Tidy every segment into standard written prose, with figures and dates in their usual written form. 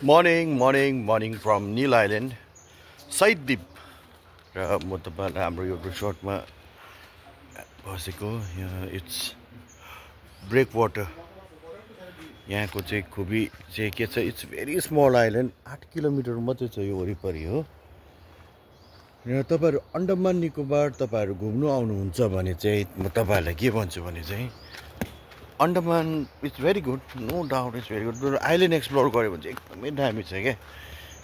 Morning from Neil Island, Side Deep. र म तपाईहरुलाई हाम्रो यो रिसोर्टमा बसेको इट्स ब्रेक वाटर। यहाँको चाहिँ खुबी चाहिँ के छ, it's very small island. 8 kilometre मात्रै छ यो वरिपरि हो। र तपाईहरु अन्डमान निकोबार तपाईहरु घुम्नु आउनुहुन्छ भने चाहिँ म तपाईहरुलाई के भन्छु भने चाहिँ Andaman it's very good, no doubt it's very good. Island explore गर्यो भने चाहिँ एकदमै दामी छ क्या।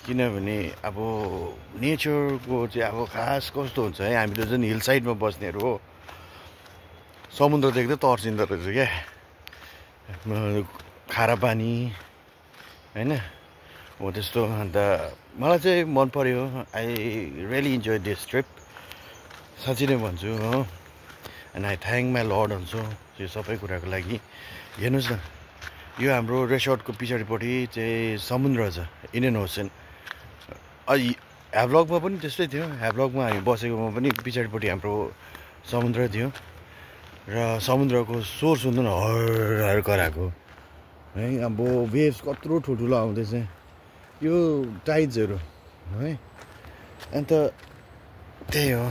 किनभने अब नेचरको चाहिँ अब खास कस्तो हुन्छ है, हामी त जुन हिल साइडमा बस्नेहरू हो, समुद्र देख्दै तर्सिँदो रहेछ क्या। खारा पानी हैन हो त्यस्तो। अन्त मलाई चाहिँ मन पर्यो। I really enjoy this trip, साँच्चै नै भन्छु हो। And I thank my lord also यो सबै कुराको लागि। हेर्नुहोस् न, यो हाम्रो रिसोर्टको पछाडिपट्टि चाहिँ समुद्र छ, इन्डियन ओसन। ह्याभलगमा पनि त्यस्तै थियो। ह्याभलगमा हामी बसेकोमा पनि पछाडिपट्टि हाम्रो समुद्र थियो। र समुद्रको स्वर सुन्नु न, हर कराएको है। अब वेभ्स कत्रो ठुल्ठुलो आउँदैछ, यो टाइड्सहरू है। अन्त त्यही हो,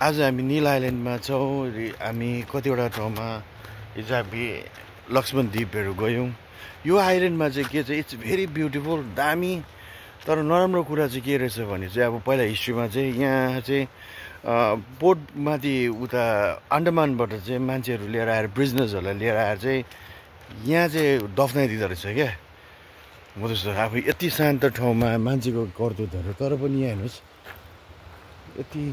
आज हामी नील आइल्यान्डमा छौँ। हामी कतिवटा ठाउँमा हिजो हामी लक्ष्मण द्वीपहरू गयौँ। यो आइल्यान्डमा चाहिँ के छ, इट्स भेरी ब्युटिफुल, दामी। तर नराम्रो कुरा चाहिँ के रहेछ भने चाहिँ अब पहिला हिस्ट्रीमा चाहिँ यहाँ चाहिँ बोटमाथि उता अन्डमानबाट चाहिँ मान्छेहरू लिएर आएर, बिजनेसहरूलाई लिएर आएर चाहिँ यहाँ चाहिँ दफ्नाइदिँदो रहेछ क्या। म त्यस्तो अब यति शान्त ठाउँमा मान्छेको करतुतहरू, तर पनि यहाँ हेर्नुहोस् यति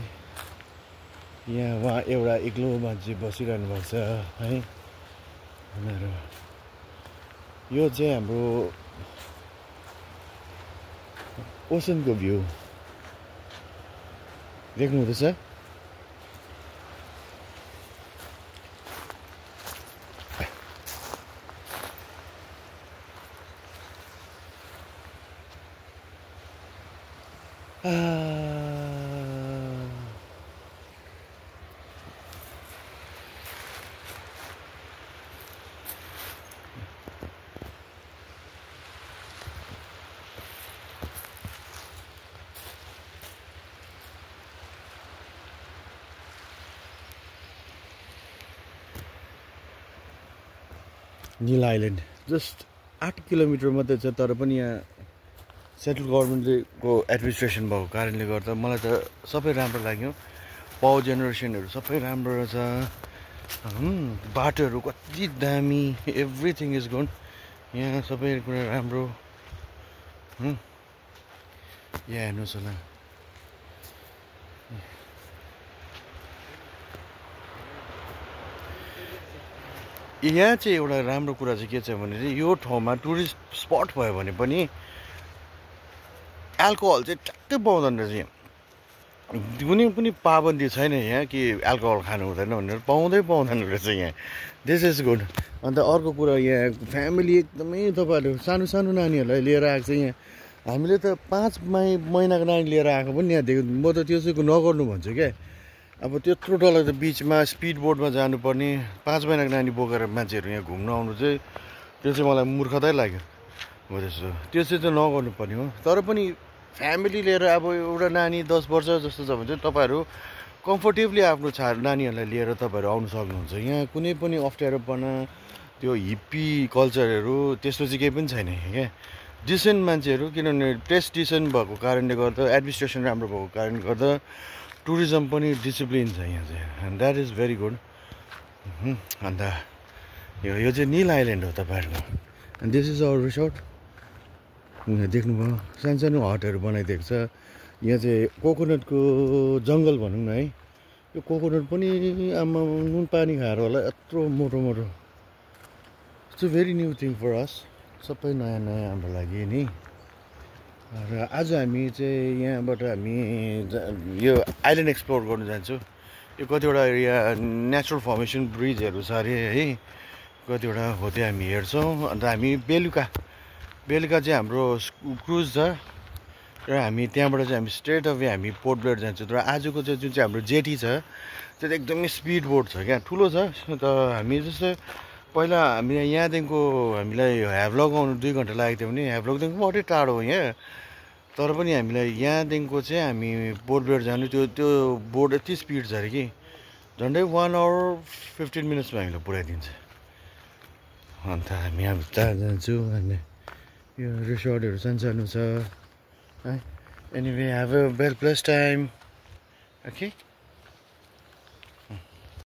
यहाँ उहाँ एउटा एक्लो मान्छे बसिरहनु भएको छ है। उनीहरू यो चाहिँ हाम्रो ओसनको भ्यू देख्नु हुँदैछ। नील आइल्यान्ड जस्ट 8 किलोमिटर मात्रै छ। तर पनि यहाँ सेन्ट्रल गभर्मेन्टको एडमिनिस्ट्रेसन भएको कारणले गर्दा मलाई त सबै राम्रो लाग्यो। पावर जेनेरेसनहरू सबै राम्रो रहेछ। बाटोहरू कति दामी, एभ्रिथिङ इज गुड। यहाँ सबै कुरा राम्रो। यहाँ हेर्नुहोस् होला, यहाँ चाहिँ एउटा राम्रो कुरा चाहिँ के छ भने चाहिँ यो ठाउँमा टुरिस्ट स्पट भयो भने पनि एल्कोहल चाहिँ ट्याक्कै पाउँदैन रहेछ। यहाँ कुनै पनि पाबन्दी छैन यहाँ कि एल्कोहल खानु हुँदैन भनेर, पाउँदैन रहेछ यहाँ। This is good. अन्त अर्को कुरा, यहाँ फ्यामिली एकदमै तपाईँहरू सानो सानो नानीहरूलाई लिएर आएको छ। यहाँ हामीले त 5 महिनाको नानी लिएर आएको पनि यहाँ देख्यो। म त त्यो चाहिँ नगर्नु भन्छु क्या। अब त्यत्रो डरलाई त बिचमा स्पिड बोटमा जानुपर्ने, 5 महिनाको नानी बोकेर मान्छेहरू यहाँ घुम्न आउनु चाहिँ त्यो चाहिँ मलाई मूर्खतै लाग्यो। हो त्यस्तो, त्यो चाहिँ नगर्नु पर्ने हो। तर पनि फ्यामिली लिएर अब एउटा नानी 10 वर्ष जस्तो छ भने चाहिँ तपाईँहरू कम्फोर्टेबली आफ्नो नानीहरूलाई लिएर तपाईँहरू आउनु सक्नुहुन्छ। यहाँ कुनै पनि अप्ठ्यारोपना, त्यो हिप्पी कल्चरहरू त्यस्तो चाहिँ केही पनि छैन क्या। डिसेन्ट मान्छेहरू, किनभने टेस्ट डिसेन्ट भएको कारणले गर्दा, एडमिनिस्ट्रेसन राम्रो भएको कारणले गर्दा टुरिज्म पनि डिसिप्लिन छ यहाँ चाहिँ। And that is very good. अन्त यो चाहिँ नील आइल्यान्ड हो तपाईँहरूको। And this is our resort. देख्नुभयो, सानो सानो हटहरू बनाइदिएको छ। यहाँ चाहिँ कोकोनटको जङ्गल भनौँ न है। यो कोकोनट पनि आमा नुन पानी खाएर होला यत्रो मोटो मोटो। It's a very new thing for us, सबै नयाँ नयाँ हाम्रो लागि नि। र आज हामी चाहिँ यहाँबाट हामी यो आइल्यान्ड एक्सप्लोर गर्नु जान्छौँ। यो कतिवटा एरिया नेचुरल फर्मेसन ब्रिजहरू छ अरे है, कतिवटा हो त्यो हामी हेर्छौँ। अन्त हामी बेलुका चाहिँ हाम्रो क्रुज छ र हामी त्यहाँबाट चाहिँ हामी स्ट्रेट अवे हामी पोर्ट ब्लेयर जान्छौँ। तर आजको चाहिँ जुन चाहिँ हाम्रो जेटी छ त्यो एकदमै स्पिड बोट छ क्या, ठुलो छ। त हामी जस्तो पहिला हामी यहाँदेखिको हामीलाई ह्याभलग आउनु 2 घन्टा लागेको थियो भने ह्याभलगदेखिको अलि टाढो हो यहाँ तर पनि हामीलाई यहाँदेखिको चाहिँ हामी बोर्डबेड जानु त्यो बोर्ड यति स्पिड छ अरे कि झन्डै 1 आवर 15 मिनट्समा हामीलाई पुऱ्याइदिन्छ अन्त हामी अब जान्छु अनि यो रिसोर्टहरू सानो छ है anyway have a well plus time okay